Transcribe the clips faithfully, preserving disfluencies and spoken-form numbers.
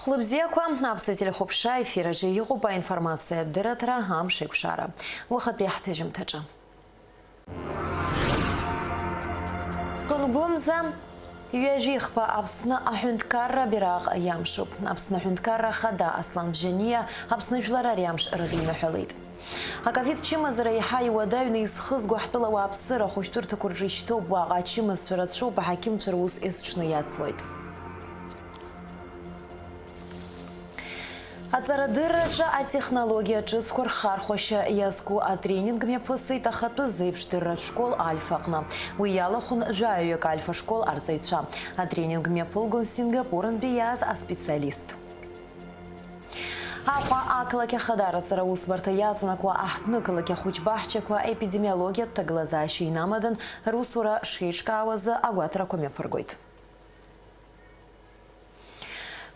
Хәлыбзиақәа, Аԥсуа телехәаԥшра ефир аҿы иҟоуп аинформациатә дырраҭара Амш еиқәшара. Уахатәи ҳҭыжьымҭаҿы. Хынгәымза ҩажәихԥа Аԥсны аҳәынҭқарра абираҟ иамшуп. Аԥсны аҳәынҭқарра ахада Аслан Бжьаниа Аԥсны жәлар ари амш рыдиныҳәалеит. Аковид чымазара еиҳа иуадаҩны изхызго ҳтәыла ауааԥсыра ахәышәтәырҭақәа рҿы ишьҭоуп уаҟа ачымазцәа рацәоуп, аҳақьымцәа рус есҽны иацлоит. Аҵарадырраҿы атехнологиа ҿыцқәа рхархәашьа иазку атренинг мҩаԥысит ахатәы зеиԥшдырратә школ Альфа аҟны. Уи иалахәын жәаҩык Альфа школ арҵаҩцәа. Атренинг мҩаԥылгон Сингапурынтәи иааз аспециалист. Аҟәа ақалақь ахадара аҵара усбарҭа иаҵанакуа аҳҭнықалақь ахәыҷбаҳчақәа епидемиологиатә ҭагылазаашьа инамадан русура шеиҿкаауазы агәаҭарақәа мҩаԥыргоит.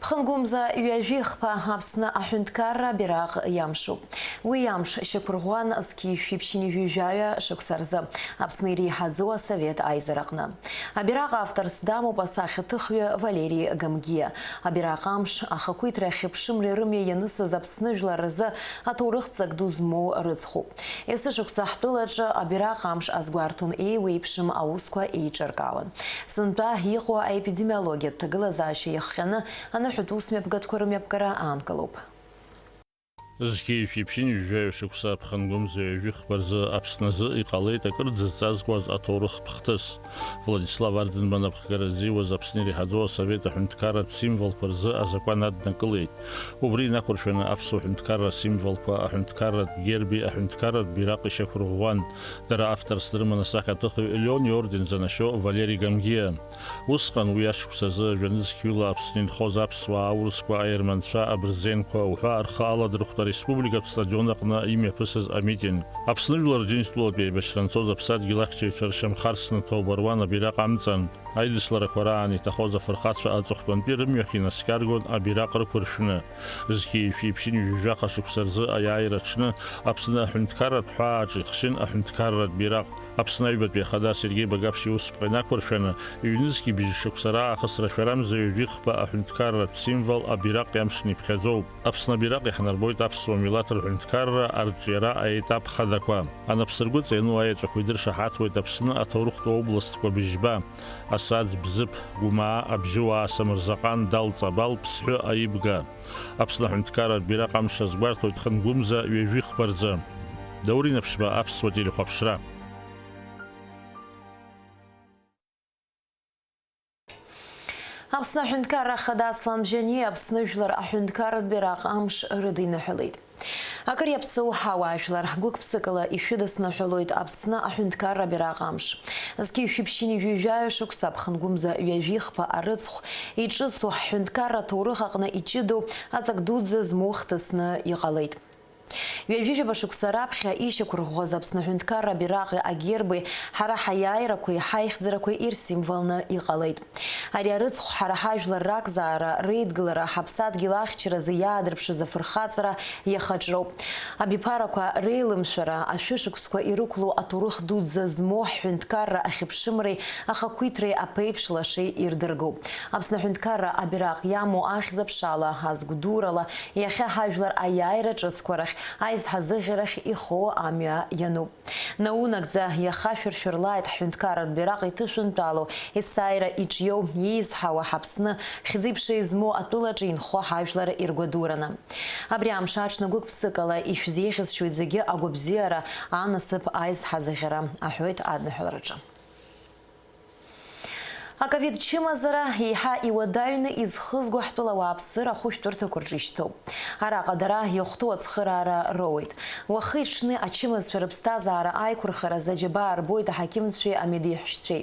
Ԥхынгәымза ҩажәихԥа Аԥсны аҳәынҭқарра абираҟ иамшуп. Уи амш шьақәырӷәӷәан зқьи жәшәи ԥшьынҩажәи жәаҩа шықәса рзы Аԥсны иреиҳаӡоу асовет аизараҟны. Абираҟ авторс дамоуп асахьаҭыхҩы Валери Гамгиа. Абираҟ амш ахақәиҭреи ахьыԥшымреи рымҩа ианысыз Аԥсны жәлар рзы аҭоурыхтә ҵак ду змоу рыцхәуп. Есышықәса ҳтәылаҿы абираҟ амш азгәарҭон еиуеиԥшым аусқәа еиҿыркаауан. Сынтәа иҟоу аепидемиологиатә ҭагылазаашьа иахҟьаны аныҳәатә усмҩаԥгатәқәа рымҩаԥгара аанкылоуп. Зқьи жәшәи ԥшьынҩажәи жәаҩа шықәса Ԥхынгәымза ҩажәихԥа рзы Аԥсны азы иҟалеит акырӡа зҵазкуаз аҭоурыхтә хҭыс. Владислав Арӡынба анапхгара ззиуаз Аԥсны иреиҳаӡоу асовет аҳәынҭқарратә символқәа рзы азакәан аднакылеит. Убри инақәыршәаны аԥсуа ҳәынҭқарра асимволқәа, аҳәынҭқарратә герби аҳәынҭқарратә бираҟи шьақәырӷәӷәан. Дара авторс дрыман асахьаҭыхҩы Леон иорден занашьоу Валери Гамгиа. Усҟан, уи ашықәс азы, жәанызқьҩыла Аԥсны инхоз аԥсуаа аурысқәа, аерманцәа, абырзенқәа уҳәа рхы аладырхәт ареспубликатә стадион аҟны имҩаԥысыз амитинг. Аԥсны жәлар Џьынџьтәылатәи аибашьра анцоз аԥсадгьыл ахьчаҩцәа ршьамхы арсны ҭоуба руан абираҟ амҵан. Аидысларақәа раан иҭахоз афырхацәа аҵыхәтәантәи рымҩахь инаскьаргон абираҟ рықәыршәны. Зқьи жәшәи ԥшьынҩажәи жәаха шықәса рзы аиааира аҽны Аԥсны аҳәынҭқарратә ҳәааҿ ихшьын аҳәынҭқарратә бираҟ. Аԥсны аҩбатәи ахада Сергеи Багаԥшь иусԥҟа инақәыршәаны, ҩнызқьи бжьшықәса раахыс рашәарамза ҩажәихԥа аҳәынҭқарратә символ абираҟ иамшны иԥхьаӡоуп. Аԥсны абираҟ иаҳнарбоит аԥсуа милаҭ рҳәынҭқарра арҿиара аетап хадақәа. Анапсыргәыҵа иану аеҵәақәа идыршаҳаҭуеит Аԥсны аҭоурыхтә областқәа быжьба: Асаӡ, Бзыԥ, Гәымаа, Абжьыуаа, Самырзаҟан, Дал, Ҵабал, Ԥсҳәы, Аибга. Аԥсны аҳәынҭқарратә бираҟ амш азгәарҭоит Хынгәымза ҩажәихԥа рзы. Даур Инаԥшьба, Аԥсуа телехәаԥшра. Аԥсны аҳәынҭқарра ахада Аслан Бжьаниа Аԥсны жәлар аҳәынҭқарратә бираҟ амш рыдиныҳәалеит. Акыр иаԥсоу ҳауаажәлар, гәык-ԥсыкала ишәыдысныҳәалоит Аԥсны аҳәынҭқарра абираҟ амш. Зқьи жәшәи ԥшьынҩажәи жәаҩа шықәса Ԥхынгәымза ҩажәихԥа арыцхә иҿыцу ҳҳәынҭқарра аҭоурых аҟны иҷыдоу аҵак дуӡӡа змоу хҭысны иҟалеит. Ҩажәижәаба шықәса раԥхьа ишьақәырӷәӷәаз Аԥсны аҳәынҭқарра абираҟи агерби ҳара ҳаиааирақәеи ҳаихьӡарақәеи ирсимволны иҟалеит. Ари арыцхә ҳара ҳажәлар ракзаара, реидгылара, ҳаԥсадгьыл ахьчаразы иаадырԥшыз афырхаҵара иахаҿроуп. Абиԥарақәа реилымшәара, ашәышықәсқәа ирықәлоу аҭоурых дуӡӡа змоу ҳҳәынҭқарра ахьыԥшымреи ахақәиҭреи аԥеиԥш лашеи ирдыргоуп. Аԥсны аҳәынҭқарра абираҟ иамоу ахьӡ-аԥшала, азгәдурала, иахьа ҳажәлар аиааира ҿыцқәа рахь, аизҳазыӷьарахь ихоу амҩа иануп. Наунагӡа иахашәыршәырлааит ҳҳәынҭқарратә бираҟ иҭышәынтәалоу, есааира иҿиоу, иеизҳауа ҳАԥсны, хьӡи-ԥшеи змоу атәылаҿы инхо ҳажәлар иргәадураны. Абри амш аҽны гәык-ԥсыкала ишәзеиӷьасшьоит зегьы агәабзиара, анасыԥ, аизҳазыӷьара, аҳәоит адныҳәалараҿы. Аковид чымазара еиҳа иуадаҩны изхызго ҳтәыла ауааԥсыра ахәышәтәырҭақәа рҿы ишьҭоуп. Араҟа дара иахәҭоу ацхыраара роуеит. Уахи-ҽни ачымазцәа рыԥсҭазаара аиқәырхаразы аџьабаа рбоит аҳақьымцәеи амедеиҳәшьцәеи.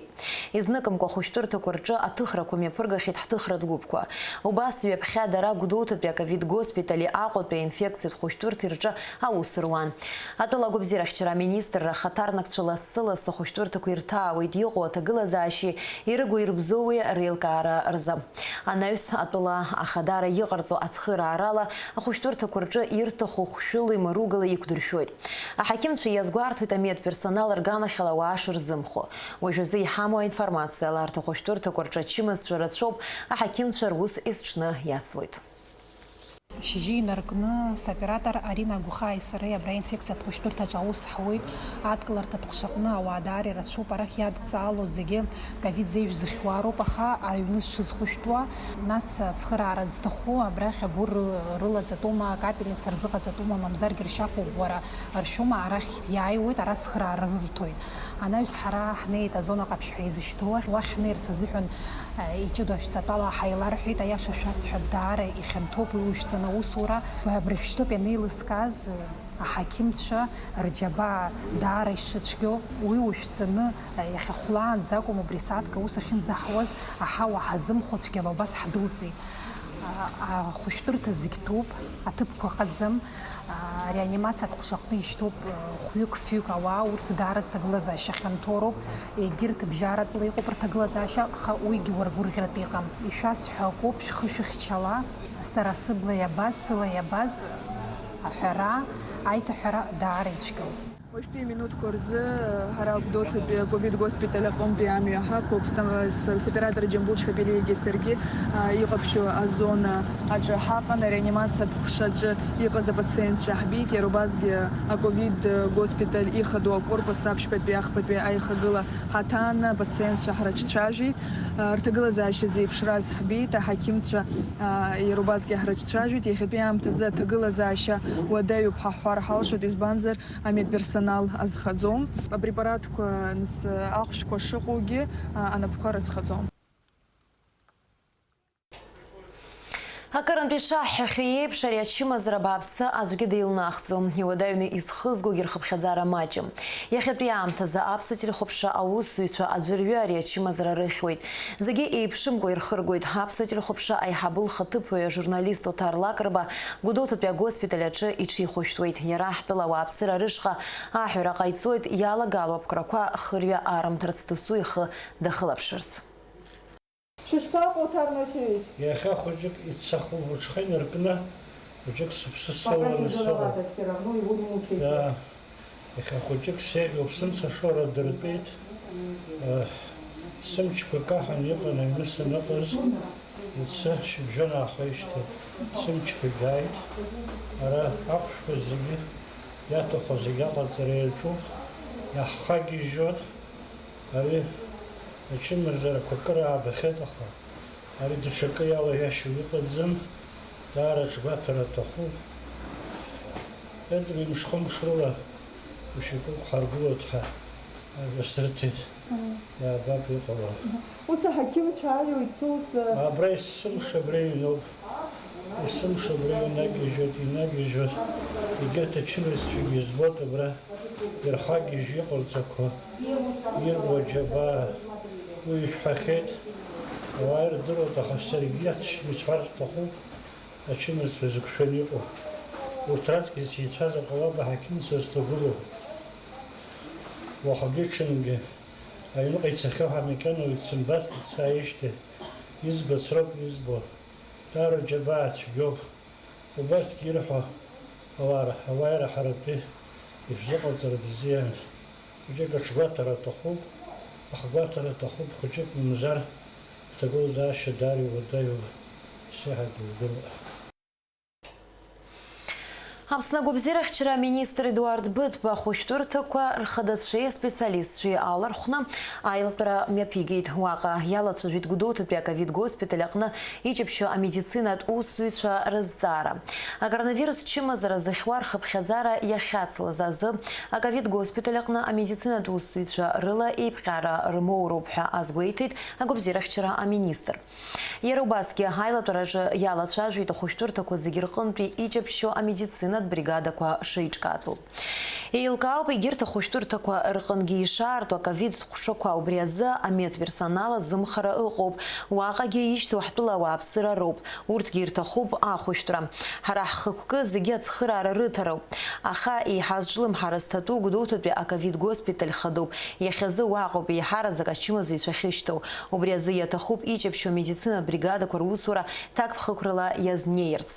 Изныкымкәа ахәышәтәырҭақәа рҿы аҭыхрақәа мҩаԥыргахьеит ҳҭыхратә гәыԥқәа. Убас ҩаԥхьа дара Гәдоуҭатәи аковид госпитали Аҟәатәи аинфекциатә хәышәтәырҭеи рҿы аус руан. Атәыла агәабзиарахьчара аминистрра хаҭарнакцәа лассы-лассы ахәышәтәырҭақәа ирҭаауеит иҟоу аҭагылазаашьеи ирыгу-ирыбзоуи реилкаара рзы. Анаҩс, атәыла ахадара иҟарҵо ацхыраарала ахәышәтәырҭақәа рҿы ирҭаху хәшәыла имаругала иқәдыршәоит. Аҳақьымцәа иазгәарҭоит амедперсонал рганахьала ауаа шырзымхо. Уажәазы иҳамоу аинформациала арҭ ахәышәтәырҭақәа рҿы ачымазцәа рацәоуп, аҳақьымцәа рус есҽны иацлоит. Шьыжьы инаркны соператор Арина Агәхааи сареи абра аинфекциатә хәышәтәырҭаҿы аус ҳауеит. Адкыларҭатә ҟәшаҟны ауаа даара ирацәоуп. Арахь иадҵаало зегьы ковид зеижә зыхьуа роуп, аха аҩны зҽызхәышәтәуа, нас ацхыраара зҭаху абрахь агәыр ры-, рылаҵатәума, акапельница рзыҟаҵатәума, мамзаргьы ршьа ӷәӷәара ршәума, арахь иааиуеит, ара ацхыраара рырҭоит. Анаҩс ҳара ҳнеит азона ҟаԥшь ҳәа изышьҭоу ахь, уахь ҳнеирц азыҳәан, э, иҷыдоу ашәҵатәала ҳаиларҳәеит, аиаша шәасҳәап, даара ихьанҭоуп, уи уажәҵаны аусура. Абри шәышьҭоуп ианеилыскааз, э, аҳақьымцәа рџьабаа даара ишыцәгьоу, уи уажәҵаны, э, иахьа хәлаанӡа акәым, убри асааҭк аус ахьынӡаҳуаз, аҳауа ҳазымхәо цәгьала убас ҳдәылҵит. А, ахәышәтәырҭа зегь ҭәуп, аҭыԥқәа ыҟаӡам. А, реанимациатә ҟәшаҟны ишьҭоуп, э, хәҩык-фҩык ауаа, урҭ даара зҭагылазаашьа хьанҭоу роуп. Егьырҭ бжьаратәла иҟоуп рҭагылазаашьа, аха уигьы уара гәырӷьаратәы иҟам. Ишәасҳәақәоуп, шәхы шәыхьчала, сара сыбла иабаз, сыла иабаз аҳәара, аиҭаҳәара даара ицәгьоуп. Уажәтәи аминуҭқәа рзы ҳара Гәдоуҭатәи аковид госпиталь аҟынтәи амҩа ҳақәуп. Са-, с-, соператор Џьамбул Чхапелиагьы саргьы, а, иҟаԥшьу азона аҿы ҳаҟан, ареанимациатә ҟәшаҿы иҟаз апациентцәа ҳбеит, иара убасгьы аковид госпиталь ихадоу акорпус аԥшьбатәи ахԥатәи аихагыла ҳаҭааны апациентцәа ҳрыҿцәажәеит. А, рҭагылазаашьа зеиԥшраз ҳбеит, аҳақьымцәа, а, иара убасгьы ҳрыҿцәажәеит. Иахьатәи аамҭазы аҭагылазаашьа уадаҩуп ҳәа ҳҳәар ҳалшоит, избанзар, амедперсонал азхаӡом. Апрепаратқәа, нас, ахәшәқәа шыҟоугьы, а, анапқәа рызхаӡом. Акырынтә ишаҳҳәахьоу еиԥш, ари ачымазара бааԥсы аӡәгьы деилнахӡом. Иуадаҩны изхызгогьы рхыԥхьаӡара маҷым. Иахьатәи аамҭазы аԥсуа телехәаԥшра аусзуҩцәа аӡәырҩы ари ачымазара рыхьуеит. Зегьы еиԥшымкәа ирхыргоит. Аԥсуа телехәаԥшра аиҳабы лхаҭыԥуаҩ ажурналист Оҭар Лакрба Гәдоуҭатәи агоспиталь аҿы иҽихәышәтәуеит. Иара ҳтәыла ауааԥсыра рышҟа аҳәара ҟаиҵоит, иалагало аԥкрақәа хырҩа аарымҭарц досу ихы дахылаԥшырц. Шәышԥаҟоу, Оҭар Мачевич? Иахьа хәыҷык ицаху уҽхы инаркны, хәыҷык сыԥсы Пока сауаны тяжеловато сыҟоуп. Всё равно, его не мучайте. Да. Иахьа хәыҷык сеиӷьуп, сымцашоура дыртәеит. Э, сымчқәа каҳан иҟан аҩны саныҟаз, иацы шьыбжьон аахижьҭеи сымчқәагь ааит. Ара ахәшәқәа зегьы иаҭаху зегьы аҟаҵара иаҿуп, иаҳхагьежьуеит. Ари ачымазарақәа акыр аабахьеит, аха ари даҽакы иалаиашьо иҟаӡам, даара аҽгәаҭара аҭахуп. Ветви мшхымш рыла ушьапык ҳаргылоит ҳәа ажәа сырҭеит. Мм. Иаабап иҟало. Ус аҳақьымцәа ааиуеит, сус, э, Абра есымша абра иҩноуп. Есымша абра инагьежьуеит, инагьежьуеит. Егьырҭ ачымазцәагьы избоит абра. Ирхагьежь иҟарҵақәо, ирбо аџьабаа, уи ишәҳәахьеит, ауаа ирдыруеит, аха саргьы иаҭшьны исҳәар сҭахуп, ачымазцәа зықәшәаны иҟоу. Урҭ раҵкыс еицәазар ҟалап аҳақьымцәа зҭагылоу. Уахагьы-ҽынгьы аҩныҟа ицахьоу ҳамакьана уаҩ дсымбацт дцааижьҭеи, избац роуп избо. Даара аџьабаа цәгьоуп. Убарҭгьы ирҳәо ауаа, ауааира ҳаратәы ишәзыҟарҵара бзиан. Хәыҷык аҽгәаҭара аҭахуп, ахгәаҭара аҭахуп, хәыҷык мамзар, аҭагылазаашьа даара иуадаҩу, исеиҳа дудыруа. Аԥсны агәабзиарахьчара аминистр Едуард Быҭәба ахәышәтәырҭақәа рхадацәеи аспециалистцәеи аалархәны аилатәара мҩаԥигеит. Уаҟа иалацәажәеит Гәдоуҭатәи аковид госпиталь аҟны иҷаԥшьо амедицинатә усзуҩцәа рызҵаара. Акоронавирус чымазара зыхьуа рхыԥхьаӡара иахьацлаз азы аковид госпиталь аҟны амедицинатә усзуҩцәа рыла еиԥҟьара рмоуроуп ҳәа азгәеиҭеит агәабзиарахьчара аминистр. Иара убасгьы аилатәараҿы иалацәажәеит ахәышәтәырҭақәа зегьы рҟынтәи иҷаԥшьо амедицинатә бригадақәа шеиҿкаатәу. Еилкаауп егьырҭ ахәышәтәырҭақәа рҟынгьы ишаарту аковидтә ҟәшақәа, убри азы амедперсонал азымхара ыҟоуп. Уаҟагьы ишьҭоу ҳтәыла ауааԥсыра роуп, урҭгьы ирҭахуп ахәышәтәра. Ҳара ҳхықәкы зегьы ацхыраара рыҭароуп. Аха еиҳа зҿлымҳара зҭатәу Гәдоуҭатәи аковид госпиталь хадоуп. Иахьазы уаҟоуп еиҳараӡак ачымазаҩцәа ахьышьҭоу. Убри азы иаҭахуп иҷаԥшьо амедицинатә бригадақәа русура ҭакԥхықәрала иазнеирц.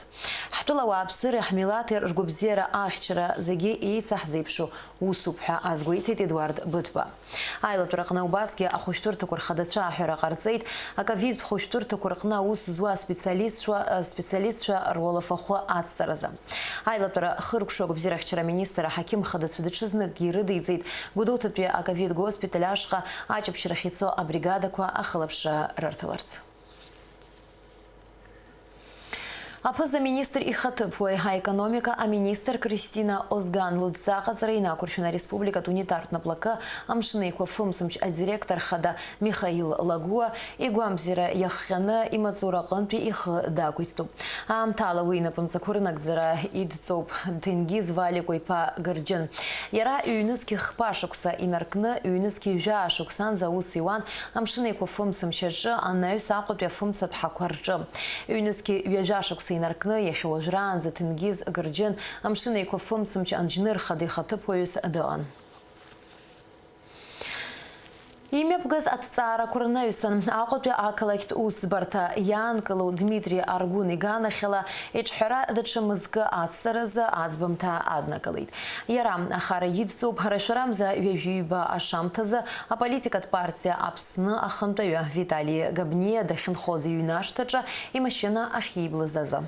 Ҳтәыла ауааԥсыреи ҳмилаҭи Ргәабзиара ахьчара зегьы еицаҳзеиԥшу усуп ҳәа азгәеиҭеит Едуард Быҭәба. Аилатәараҟны убасгьы ахәышәтәырҭақәа рхадацәа аҳәара ҟарҵеит, аковид хәышәтәырҭақәа рҟны аус зуа аспециалистцәа, аспециалистцәа руалафахәы ацҵаразы. Аилатәара хыркәшоу агәабзиарахьчара аминистр аҳақьым хадацәа даҽазныкгьы ирыдиҵеит Гәдоуҭатәи аковид госпиталь ашҟа аҷаԥшьарахь ицо абригадақәа ахылаԥшра рырҭаларц. Аԥыза-министр ихаҭыԥуаҩ, аекономика аминистр Кристина Озган лыдҵа аҟаҵара инақәыршәаны ареспубликатә унитартә наплакы Амшын Еиқәа фымцамч адиректор хада Михаил Лагәуа игәамбзиара иахҟьаны имаҵура аҟынтәи ихы дақәиҭтәуп. Аамҭала уи инапынҵақәа рынагӡара идҵоуп Ҭенгиз Валикәа иԥа Гырџьын. Иара ҩнызқь хԥа шықәса инаркны, ҩнызқь жәаа шықәсанӡа аус иуан Амшын Еиқәа фымцамч аҿы анаҩс Аҟәатәи афымцатә ҳақәа рҿы. Ҩнызқь ҩажәа шықәса инаркны, иахьа уажәраанӡа Ҭенгиз Гырџьын Амшын Еиқәа фымцамч анџьныр хада ихаҭыԥуаҩыс дыҟан. Имҩаԥгаз аҭҵаарақәа рнаҩсан, Аҟәатәи ақалақьтә усӡбарҭа иаанкылоу Дмитри Аргәын иганахьала иҿҳәара даҽа мызкы ацҵаразы аӡбамҭа аднагалеит. Иара ахара идҵоуп, рашәарамза ҩажәиба ашамҭазы аполитикатә партиа Аԥсны ахантәаҩы Витали Габниа дахьынхоз иҩны ашҭаҿы имашьына ахьиблыз азы.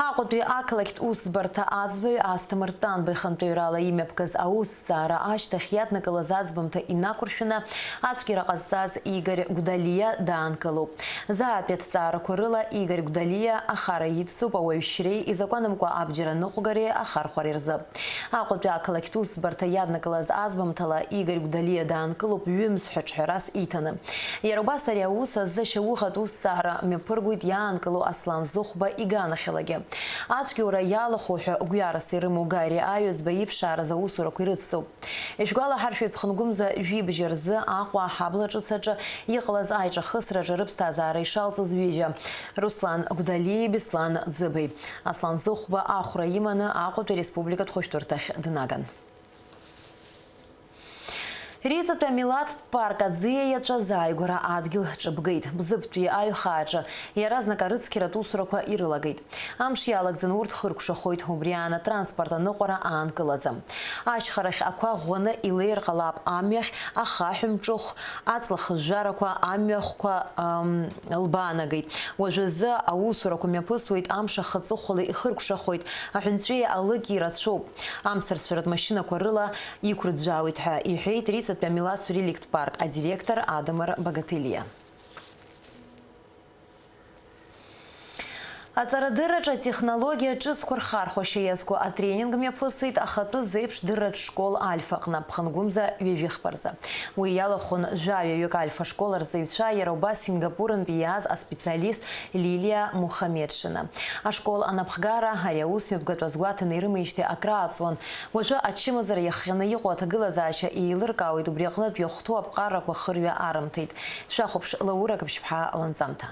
Аҟәатәи ақалақьтә усӡбарҭа аӡбаҩ Асҭамыр Тәанба ихантәаҩрала имҩаԥгаз аусҭҵаара ашьҭахь иаднакылаз аӡбамҭа инақәыршәаны ацәгьара ҟазҵаз Игорь Гәдалиа даанкылоуп. Заатәи аҭҵаарақәа рыла Игорь Гәдалиа ахара идҵоуп ауаҩшьреи изакәанымкәа абџьар аныҟәгареи ахархәареи рзы. Аҟәатәи ақалақьтә усӡбарҭа иаднакылаз аӡбамҭала Игорь Гәдалиа даанкылоуп ҩымз ҳәа ҿҳәарас иҭаны. Иара убас ари аус азы шьауӷатә усҭҵаара мҩаԥыргоит иаанкылоу Аслан Зыхәба иганахьалагьы. Ацәгьоура иалахәу ҳәа гәҩарас ирымоу Гари Аҩӡба иԥшааразы аусурақәа ирыцҵоуп. Ишәгәалаҳаршәоит, ԥхынгәымза жәибжь рзы Аҟәа аҳабла ҿыц аҿы иҟалаз аиҿахысраҿы рыԥсҭазаара ишалҵыз ҩыџьа, Руслан Гәдалиеи Беслан Ӡыбеи. Аслан Зыхәба ахәра иманы Аҟәатәи республикатә хәышәтәырҭахь днаган. Риҵатәи амилаҭтә парк аӡиа иаҵәа азааигәара адгьыл ҿыбгеит. Бзыԥтәи аҩхааҿы иаразнак арыцқьаратә усурақәа ирылагеит. Амш иалагӡаны урҭ хыркәшахоит, убри аан атранспорт аныҟәара аанкылаӡам. Ашьхарахь ақәа ӷәӷәаны илеир ҟалап амҩахь, ахаҳә мҿыхә, аҵла хыжәжәарақәа, амҩахәқәа, ам, лбаанагеит. Уажәазы аусурақәа мҩаԥысуеит, амш ахаҵыхәала ихыркәшахоит, аҳәынҵәеи алыки рацәоуп. Амцарцәаратә машьынақәа рыла иқәрыӡәӡәаауеит ҳәа иҳәеит Риҵатәи амилаҭтә реликтә парк адиректор Адамыр Багаҭелиа. Аҵарадырраҿы атехнологиа ҿыцқәа рхархәашьа иазку атренинг мҩаԥысит ахатәы зеиԥш дырратә школ Альфаҟны, ԥхынгәымза ҩажәихԥа рзы. Уи иалахәын жәаҩаҩык Альфа школ арҵаҩцәа, иара убас Сингапурынтәи иааз аспециалист Лилиа Мухамеджшина. Ашкол анапхгара ари аус мҩаԥгатәы азгәаҭаны ирымеижьҭеи акрааҵуан. Уажәы ачымазара иахҟьаны иҟоу аҭагылазаашьа еилыркаауеит, убри аҟнытә иахәҭоу аԥҟарақәа хырҩа арымҭеит. Шәахәаԥш, Лаура Қаԥшьԥҳа ланҵамҭа.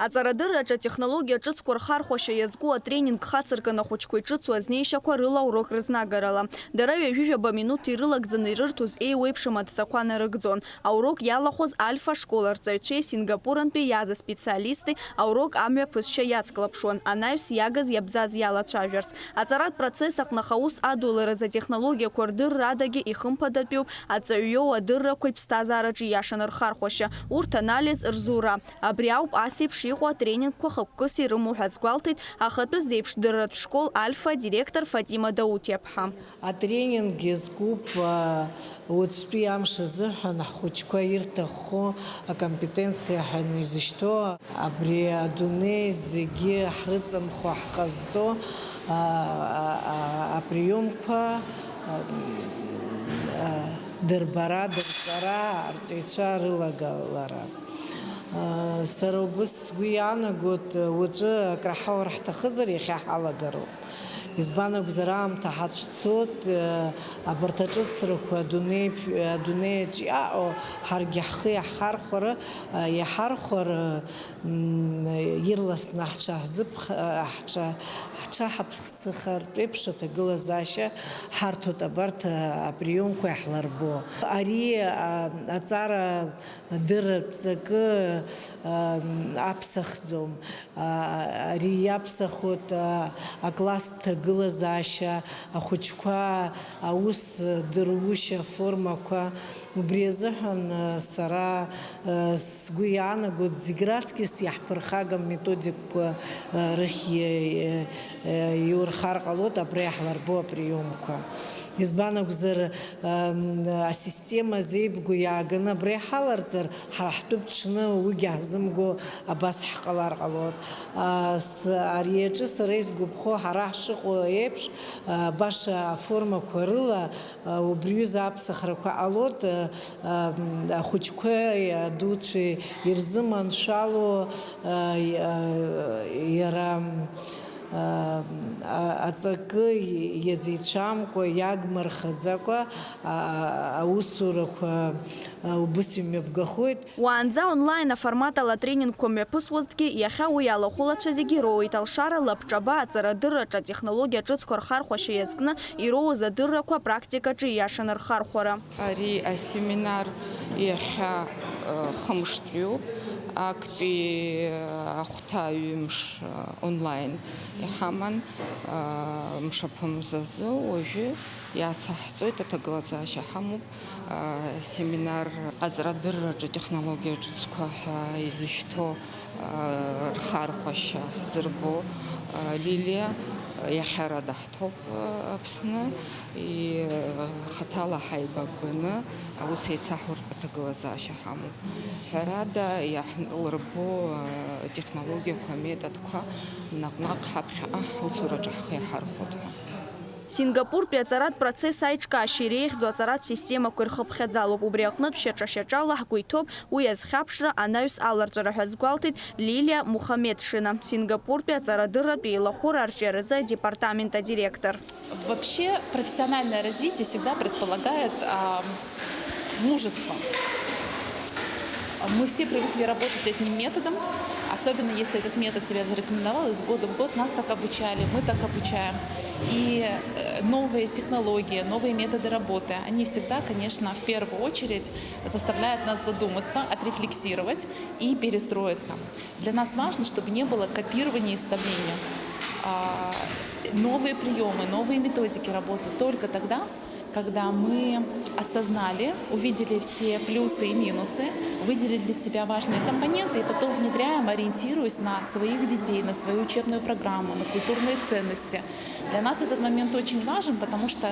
Аҵарадырраҿы атехнологиа ҿыцқәа рхархәашьа иазку атренинг хацыркын ахәыҷқәа иҿыцу азнеишьақәа рыла урок рызнагарала. Дара ҩажәижәаба минуҭ ирылагӡаны ирырҭоз еиуеиԥшым адҵақәа нарыгӡон. Аурок иалахәыз Альфа школ арҵаҩцәеи Сингапурантәи иааз аспециалисти аурок амҩаԥысшьа иацклаԥшуан, анаҩс иагыз иабзаз иалацәажәарц. Аҵаратә процесс аҟны аха аус адуларазы атехнологиақәа рдырра адагьы ихымԥадатәиуп аҵаҩ иоуа адыррақәа иԥсҭазаараҿы ииашаны рхархәашьа, урҭ анализ рзура. Абри ауп ас еиԥш иҟоу атренингқәа хықәкыс ирымоу ҳәа азгәалҭеит ахатәы зеиԥшдырратә школ Альфа адиректор Фатима Даутиаԥҳа. Атренинг иазкуп, а, уаҵәтәи амш азыҳәан ҳхәыҷқәа ирҭаххо акомпетенциа ҳәа изышьҭоу, абри адунеи зегьы ҳрыҵамхо ҳҟазҵо, а, а, а, априомқәа, а, а, дырбара, дырҵара, арҵаҩцәа рылагалара. А, сара убыс сгәы иаанагоит, уаҵәы акраҳауар ҳҭахызар, иахьа ҳалагароуп. Избан акәзар, аамҭа ҳацәцоит, э, абарҭ аҿыцрақәа адунеи-, адунеи аҿы иаҟоу ҳаргьы ҳхы иаҳхархәара, э, иаҳархәар, э, м, ирласны ҳҽаҳзыԥх-, э, ҳҽа-, ҳҽаҳаԥсахартә еиԥш аҭагылазаашьа ҳарҭоит абарҭ, э, априомқәа иаҳларбо. Ари, э, аҵара дырратә ҵакы, э, аԥсахӡом. Ари иаԥсахоит, а, акласстә ҭагылазаашьа, ахәыҷқәа аус дырушьа аформақәа. Убри азыҳәан, а, сара, а, сгәы иаанагоит, зегь раҵкьыс иаҳԥырхагам методикқәа, а, рыхь, а, а, иурхар ҟалоит абра иаҳларбо априомқәа. Избан акәзар, ам, асистема зеибгоу иааганы абра иҳаларҵар, ҳара ҳтәы ԥҽны уигьы ҳзымго абас ҳҟалар ҟалоит. А, с-, ари аҿы сара исгәаԥхо, ҳара ҳшыҟоу еиԥш, а, баша аформақәа рыла, а, убри аҩыза аԥсахрақәа ҟалоит, а, ам, ахәыҷқәеи адуцәеи ирзыманшәало, а, и-, а, иара, а, а, аҵакы иазеицәамкәа, иагмырхаӡакәа, а, а, аусурақәа, а, убыс имҩаԥгахоит. Уаанӡа онлайн аформат ала атренингқәа мҩаԥысуазҭгьы, иахьа уи алахәылацәа зегьы роуеит алшара лабҿаба аҵарадырраҿы атехнологиа ҿыцқәа рхархәашьа иазкны ироуз адыррақәа апрактикаҿы ииашаны рхархәара. Ари асеминар иахьа, э, хымштәиуп, актәи, э, ахәҭа ҩымш, э, онлайн иҳаман, э, мшаԥымзазы уажәы иацаҳҵоит, аҭагылазаашьа ҳамоуп. Э, семинар аҵарадырраҿы атехнологиа ҿыцқәа ҳәа изышьҭоу, э, рхархәашьа ҳзырбо, э, Лилиа, э, иахьа ара даҳҭоуп, э, Аԥсны, и, э, хаҭала ҳаибаббаны аус еицаҳуртә аҭагылазаашьа ҳамоуп. Ҳәарада, иаҳлырбо, э, атехнологиақәа, аметодқәа наҟ-наҟ ҳаԥхьаҟа ҳусураҿы ҳхы иаҳархәоит ҳәа. Сингапуртәи аҵаратә процесс аиҿкаашьа иреиӷьӡоу аҵаратә системақәа ирхыԥхьаӡалоуп. Убри аҟнытә шьаҿа-шьаҿала ҳгәы иҭоуп уи азхьаԥшра, анаҩс аларҵәара ҳәа азгәалҭеит Лилиа Мухамедшина, Сингапуртәи аҵарадырратә еилахәыра арҿиаразы адепартамент адиректор. Вообще, профессиональное развитие всегда предполагает, а, мужество. Мы все привыкли работать одним методом, особенно если этот метод себя зарекомендовал, из года в год нас так обучали, мы так обучаем. И, э, новые технологии, новые методы работы, они всегда, конечно, в первую очередь заставляют нас задуматься, отрефлексировать и перестроиться. Для нас важно, чтобы не было копирования и вставления. А, новые приёмы, новые методики работают только тогда, когда мы осознали, увидели все плюсы и минусы, выделили для себя важные компоненты и потом внедряем, ориентируясь на своих детей, на свою учебную программу, на культурные ценности. Для нас этот момент очень важен, потому что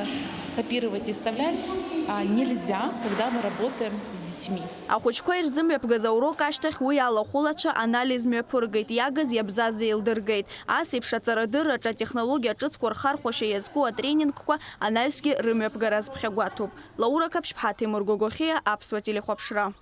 копировать и вставлять, а, нельзя, когда мы работаем с детьми. Ахәыҷқәа ирзымҩаԥгаз аурок ашьҭахь уи алахәылацәа анализ мҩаԥыргеит, иагыз иабзаз еилдыргеит. Ас еиԥш аҵарадырраҿы атехнологиа ҿыцқәа рхархәашьа иазку атренингқәа анаҩсгьы рымҩаԥгара азԥхьагәаҭоуп. Лаура Қаԥшьԥҳа, Ҭемыр Гогохиа, Аԥсуа телехәаԥшра.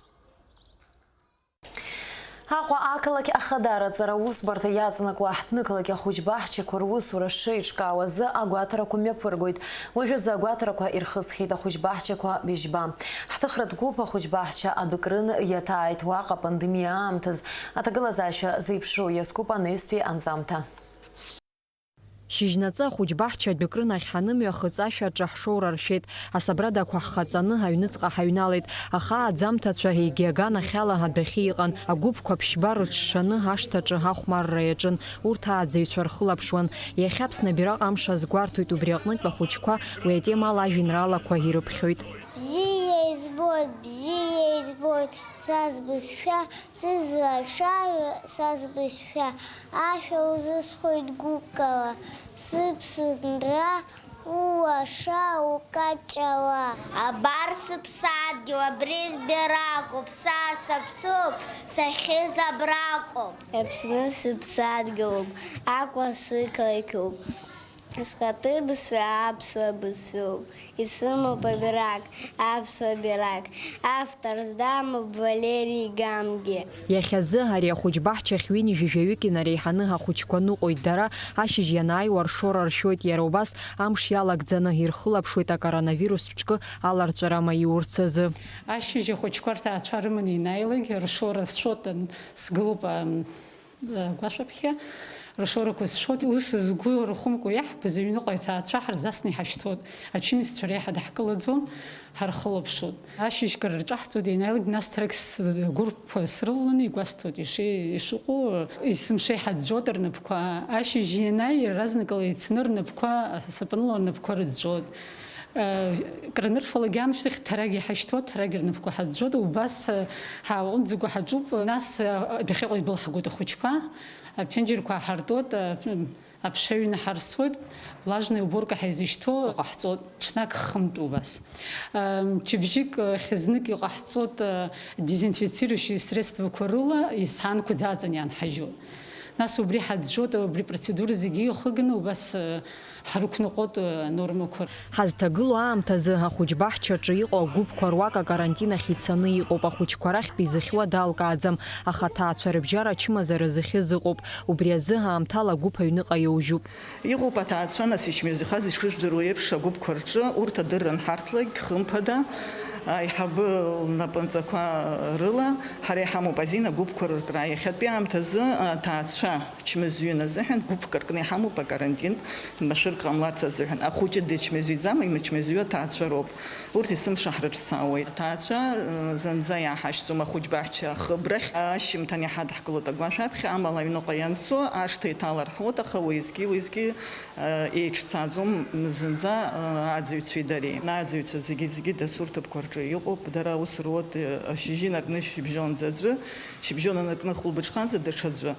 Аҟәа ақалақь Ахадара аҵара аусбарҭа иаҵанакуа аҳҭнықалақь ахәыҷбаҳчақәа русура шеиҿкаау азы агәаҭарақәа мҩаԥыргоит. Уажәазы агәаҭарақәа ирхысхьеит ахәыҷбаҳчақәа быжьба. Ҳҭыхратә гәыԥ ахәыҷбаҳча адәыкрын иаҭааит уаҟа апандемиа аамҭаз. Аҭагылазаашьа зеиԥшроу иазкуп анаҩстәи анҵамҭа. Шьыжьнаҵы ахәыҷбаҳча адәыкрын ахь ҳанымҩахыҵ, ашәаҿы ҳшоура ршәеит. Асабрада ақәа ҳхаҵаны, аҩныҵҟа ҳаҩналеит. Аха аӡамҭацәа егьи аганахьала адәахьы иҟан. Агәыԥқәа ԥшьба рыҽшаны ашҭаҿы ахәмарра иаҿын. Урҭ ааӡаҩцәа рхылаԥшуан. Иахьа Аԥсны абираҟ амш азгәарҭоит, убри аҟнытә ахәыҷқәа уи атемала ажәеинраалақәа ирыԥхьоит. Бзиа избоит, бзиа избоит, са сбызшәа, сызлаҽаҩы, са сбызшәа, ашәа узысхоит гәыкала, сыԥсынра улаша, укаҷҷала. Абар сыԥсадгьыл, абри збаракоуп, са саԥсуп, сахьыз абраҟоуп. Аԥсны сыԥсадгьылуп, Аҟәа сықалақьуп. Схатәы бызшәа аԥсуа бызшәоуп, исымоуп абираҟ, аԥсуа бираҟ, автор здамоуп Валери Гамгиа. Иахьазы ари ахәыҷбаҳчахь ҩынҩажәаҩык инареиҳаны ахәыҷқәа ныҟәоит дара, ашьыжь ианааиуа ршора ршәоит, иара убас амш иалагӡаны ирхылаԥшуеит акоронавирус ҿкы аларҵәара маиурц азы. Ашьыжь ахәыҷқәа рҭаацәа рыманы ианааилак, ршора сшәоит, сгылоуп, ам, агәашәаԥхьа, ршорақәа сшәоит, ус згәы рхәымкәа иаҳбаз аҩныҟа иҭаацәа ҳарзасны иҳашьҭоит, ачымазцәа реиҳа даҳкылаӡом, ҳархылаԥшуеит. Ашьыжь кыр рҿаҳҵоит, ианааилак, нас ҭрак с-, гәырԥқәа срылаланы игәасҭоит, иши-, ишыҟоу, есымша иҳаӡәӡәоит рнапқәа. Ашьыжь ианааи, иаразнакала еицны рнапқәа, асапанла рнапқәа рыӡәӡәоит. Кранырфалак амшьҭахь ҭарак иҳашьҭуа, ҭарак рнапқәа ҳаӡәӡәоит, убас ҳааҟәымҵӡакәа ҳаҿуп, нас адәахьыҟа ибылҳагоит ахәыҷқәа, аԥенџьырқәа ҳартуеит, аԥша ҩны ҳарсуеит, влажная уборка ҳаизышьҭоу ҟаҳҵоит, ҽнак хынтә убас. Мчыбжьык хьызнык иҟаҳҵоит, дезинфицирующие средствақәа рыла исаанқәа ӡаҵан иаанҳажьуеит. Нас убри ҳаӡәӡәоит, убри процедура зегьы иахыганы убас, э, ҳрықәныҟәоит, э, нормақәа. Ҳазҭагылоу аамҭазы ахәыҷбаҳчаҿы иҟоу агәыԥқәа руак акарантин ахь ицаны иҟоуп, ахәыҷқәа рахьтә изыхьуа далкааӡам, аха аҭаацәа рыбжьара ачымазара зыхьыз ыҟоуп, убри азы аамҭала агәыԥ аҩныҟа иоужьуп. Иҟоуп аҭаацәа, нас, ичмазаҩхаз, ишыжәдыруа еиԥш, агәыԥқәа рҿы, урҭ адырра анҳарҭлак, хымԥада, аиҳабы лнапынҵақәа рыла ҳара иҳамоуп азин агәыԥқәа рыркра. Иахьатәи аамҭазы аҭаацәа чмазаҩын азыҳәан гәыԥк ркны иҳамоуп акарантин, машәырк ҟамларц азыҳәан. Ахәыҷы дычмазаҩӡам, имычмазаҩу аҭаацәа роуп. Урҭ есымша ҳрыҿцаауеит. Аҭаацәа, э, зынӡа иааҳашьҭӡом ахәыҷбаҳча ахыбрахь. Ашьжьымҭан иҳадаҳкылоит агәашә аԥхьа, амала аҩныҟа ианцо, ашҭа иҭалархуеит, аха уеизгьы-уеизгьы, э, еиҿцаӡом зынӡа, э, аӡаҩцәеи дареи. Аӡаҩцәа зегьы-зегьы дасу рҭыԥқәа рҿы иҟоуп, дара аус руеит, э, ашьыжьы инаркны шьыбжьонӡа аӡәы, шьыбжьон инаркны хәылбыҽханӡа даҽаӡәы.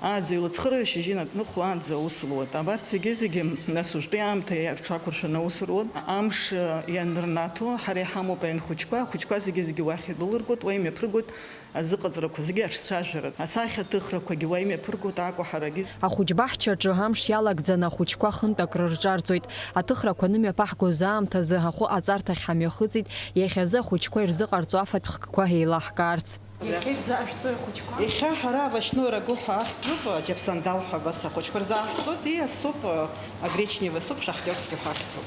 Аӡаҩ лыҵхыра шьыжьы инаркны хәлаанӡа аус луеит. Абарҭ зегьы-зегьы, нас, уажәтәи аамҭа рҽақәыршәаны аус руеит. Амш, э, ианырнаҭо, ҳара иҳамоуп аҩнхәыҷқәа, ахәыҷқәа зегьы-зегьы уахь идәылыргоит, уа имҩаԥыргоит азыҟаҵарақәа зегьы аҿцәажәарак. Асахьаҭыхрақәагьы уа имҩаԥыргоит, акәаҳарагьы. Ахәыҷбаҳчаҿы амш иалагӡаны ахәыҷқәа хынтә акрырҿарҵоит. Аҭыхрақәа анымҩаԥаҳгоз аамҭазы ахәы аҵарҭахь ҳамҩахыҵит, иахьазы ахәыҷқәа ирзыҟарҵо афатә хкқәа еилаҳкаарц. Иахьа ирзаашәҵои ахәыҷқәа? Иахьа ҳара овощной рагу ҳәа ахьӡуп, џьаԥсандал ҳәа абас ахәыҷқәа рзааҳҵоит, и асуп, агречневый суп, шахтиорский ҳәа ахьӡуп.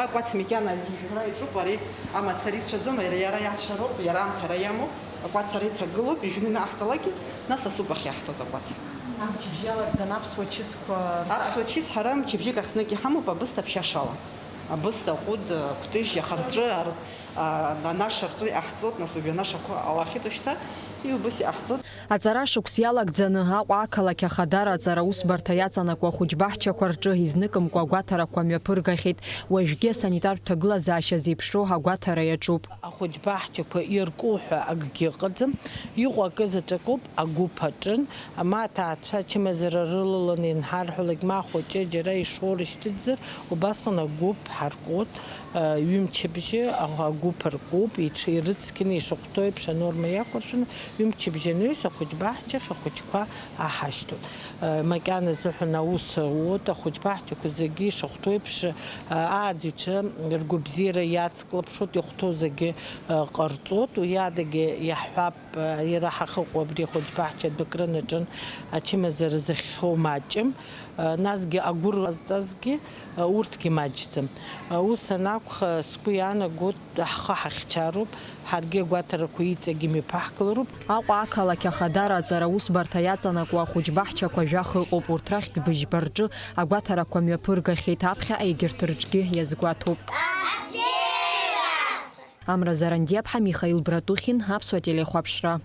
Акәац макьана ҩажәа жәра иаҿуп, ари амацара ицәаӡом, иара, иара иацәароуп, иара амҭара иамоуп, акәац ара иҭагылоуп, ижәны ианаҳҵалакгьы, нас асуп ахь иаҳҭоит акәац. Амчыбжь иалагӡан аԥсуа чысқәа рзы- Аԥсуа чыс ҳара мчыбжьык ахснагь иҳамоуп, абысҭа ԥшьашала. Абысҭа, аҟәыд, акәтыжь, ахарҵәы, ар-, А, анашарҵәы иҟаҳҵоит, нас, убри анашақәа ҟалахьеит уажәшьҭа, и убыс иҟаҳҵоит. Аҵара шықәс иалагӡаны Аҟәа ақалақь Ахадара аҵара усбарҭа иаҵанакуа ахәыҷбаҳчақәа рҿы изныкымкәа агәаҭарақәа мҩаԥыргахьеит. Уажәгьы асанитартә ҭагылазаашьа зеиԥшроу агәаҭара иаҿуп. Ахәыҷбаҳчақәа ирку ҳәа акгьы ыҟаӡам. Иҟоу акы заҵәык ауп, агәыԥ аҿын. Ма аҭаацәа ачымазара рылаланы ианҳарҳәалак, ма ахәыҷы џьара ишоу рышьҭыҵзар, убасҟан агәыԥ ҳаркуеит. Ҩымчыбжьы агәыԥ ркуп, иҽ-, ирыцқьаны ишахәҭоу еиԥш анорма иақәыршәаны, ҩымчыбжьа анаҩс ахәыҷбаҳчахь ахәыҷқәа аҳашьҭуеит. Макьана азыҳәан аус ауеит, ахәыҷбаҳчақәа зегьы ишахәҭоу еиԥш, ааӡаҩцәа ргәабзиара иацклаԥшуеит, ихәҭоу зегьы ҟарҵоит, уи адагьы иаҳҳәап, иара ҳахьыҟоу абри ахәыҷбаҳча адәы акрынаҿын, ачымазара зыхьхьоу маҷым. Насгьы агәыр ҟазҵазгьы, урҭгьы маҷӡам. Ус анакәха, сгәы иаанагоит, ҳхы ҳахьчароуп, ҳаргьы агәаҭарақәа иҵегь имҩаԥаҳкылароуп. Аҟәа ақалақь Ахадара аҵара усбарҭа иаҵанакуа ахәыҷбаҳчақәа жәаха ыҟоуп, урҭ рахьтә быжьба рҿы агәаҭарақәа мҩаԥыргахьеит, аԥхьаҟа егьырҭ рҿгьы иазгәаҭоуп. Амра Зарандиаԥҳа, Михаил Братухин, Аԥсуа телехәаԥшра.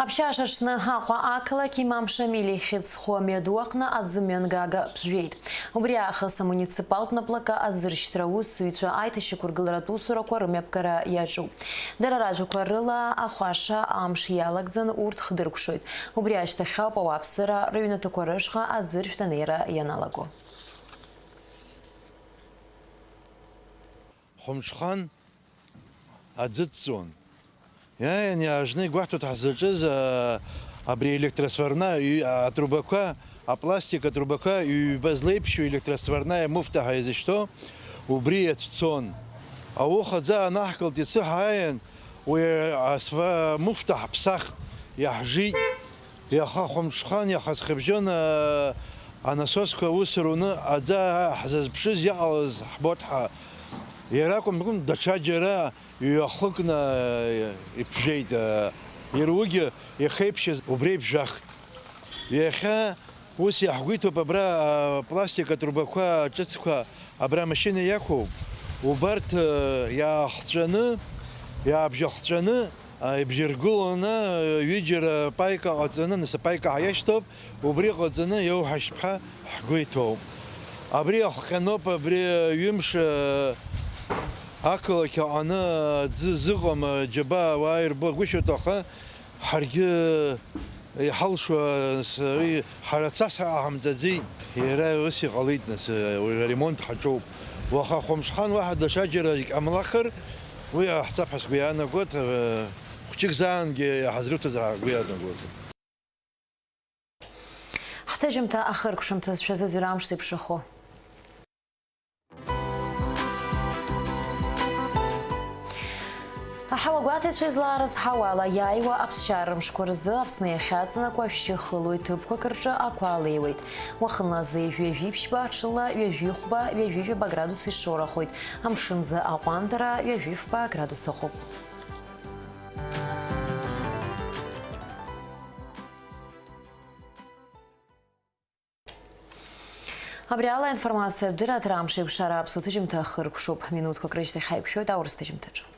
Аԥшьа шаҽны Аҟәа ақалақь Имам Шамил ихьӡ зху амҩаду аҟны аӡы мҩангага ԥжәеит. Убри аахыс амуниципалтә наплакы аӡыршьҭра аусзуҩцәа аиҭашьақәыргыларатә усурақәа рымҩаԥгара иаҿуп. Дара ражәақәа рыла, ахәаша амш иалагӡан урҭ хдыркәшоит. Убри ашьҭахь ауп ауааԥсыра рыҩнаҭақәа рышҟа аӡыршәҭ анеира ианалаго. Хәымҽхан аӡы ҵуан. Иааин иаажны игәаҳҭоит ҳзаҿыз, а, абри аелектросварна ҩ-, атрубақәа Апластик атрубақәа ҩба злеиԥшьоу, электросварная муфта ҳәа изышьҭоу, убри иацәцон. Ауха аӡы аанаҳкылт, иацы ҳааин, уи асва-, муфта ҳаԥсахт, иаҳжит. Иаха хәымҽхан, иаха ҵхыбжьон, а, анасосқәа аус руны аӡы ҳзазԥшыз иҟалаз ҳбоит ҳа. Иара акәым, даҽаџьара ҩахыкны иԥжәеит, иара уигьы иахеиԥшьыз убри иԥжәахт. Иахьа ус иаҳгәиҭоуп, абра апластик атрубақәа ҿыцқәа абра амашьына иақәуп. Убарҭ иаахҵәаны, иаабжьахҵәаны, ибжьаргыланы, ҩыџьара паика ҟаҵаны, нас апаика ҳаиашьҭоуп. Убри ҟаҵаны иоуҳашьҭ ҳәа ҳгәы иҭоуп. Абри ахҟьаноуп, абри ҩымш, э, ақалақь аҟны аӡы зыҟам, э, џьабаа ауаа ирбо гәышьоит, аха ҳаргьы иҳалшо, э, с-, уи ҳара цас ҳәа ҟаҳамҵаӡеит. Иара ус иҟалеит, нас, э, уажә аремонт ҳаҿоуп. Уаха хәымҽхан уаҳа даҽаџьара иҟамлахыр, уи ҟаҳҵап ҳәа сгәы иаанагоит, э, хәҷык заангьы иҳазрыҭозар ҳәа ҳгәы иаанагоит. Ҳҭыжьымҭа ахыркәшамҭазшәа зыӡырҩра амш зеиԥшрахо. Аҳауагәаҭаҩцәа излаарыцҳауала, иааиуа аԥсшьара мшқәа рзы Аԥсны иахьаҵанакуа ашәшьы хылоу иҭыԥқәак рҿы ақәа алеиуеит. Уахынла азы ҩажәи жәиԥшьба, ҽынла ҩажәи хәба, ҩажәи жәаба градус ишоурахоит. Амшын азы аҟәандара ҩажәи фба градус ыҟоуп. Абри ала аинформациатә дырраҭара амш еиқәшара аԥсуа ҭыжьымҭа ахыркәшоуп. Минуҭқәак рышьҭахь ҳаиқәшәоит аурыс ҭыжьымҭаҿы.